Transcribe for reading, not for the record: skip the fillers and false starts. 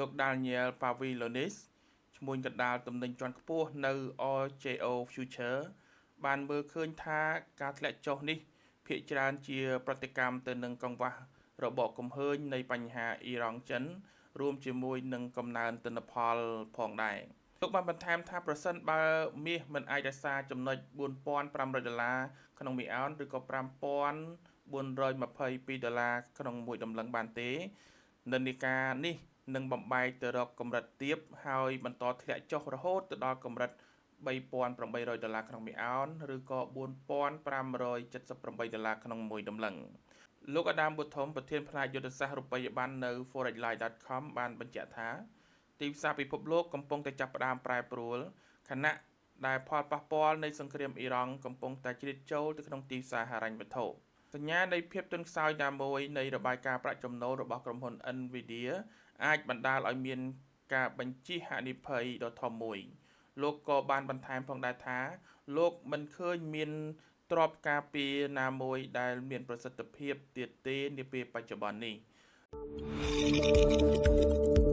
លោក Daniel Pavilonis ឈ្មួញកណ្ដាលទំនិញជាន់ខ្ពស់នៅ RJO Future បានមើលឃើញថាការធ្លាក់ចុះនេះភាគច្រើនជាប្រតិកម្មទៅនឹងកង្វះរបកគំហើញនៃបញ្ហាអ៊ីរ៉ង់ចិន រួមជាមួយនឹងកំណើនទិន្នផលផងដែរ។ លោកបានបន្ថែមថាប្រសិនបើមាសមិនអាចរក្សាចំណុច4500ដុល្លារក្នុងមួយអោនឬក៏5422ដុល្លារក្នុងមួយតម្លឹងបានទេនិន្នាការនេះនឹងបំបែកទៅរកកម្រិតទាបហើយបន្តធ្លាក់ចុះរហូតទៅដល់កម្រិត3800ដុល្លារក្នុងមួយអោនឬក៏4578ដុល្លារក្នុងមួយតម្លឹងលោកអាដាមប៊ូថុំប្រធានផ្នែកយុទ្ធសាស្ត្ររូបិយប័ណ្ណនៅ forexlive.com បានបញ្ជាក់ថាទីផ្សារពិភពលោកកំពុងតែចាប់ផ្ដើមប្រែប្រួលខណៈដែលផលប៉ះពាល់នៃសង្គ្រាមអ៊ីរ៉ង់កំពុងតែជ្រៀតចូលទៅក្នុងទីផ្សារហិរញ្ញវត្ថុសញ្ញានៃភាពទន់ខ្សោយណាមួយនៃរបាយការណ៍ប្រាក់ចំណូលរបស់ក្រុមហ៊ុន NVIDIA អាចបណ្ដាលឲ្យមានការបញ្ចៀសហានិភ័យដ៏ធំមួយលោកក៏បានបន្ថែមផងដែរថាលោកមិនឃើញមានទ្រព្យការពារណាមួយដែលមានប្រសិទ្ធភាពទៀតទេនាពេលបច្ចុប្បន្ននេះ។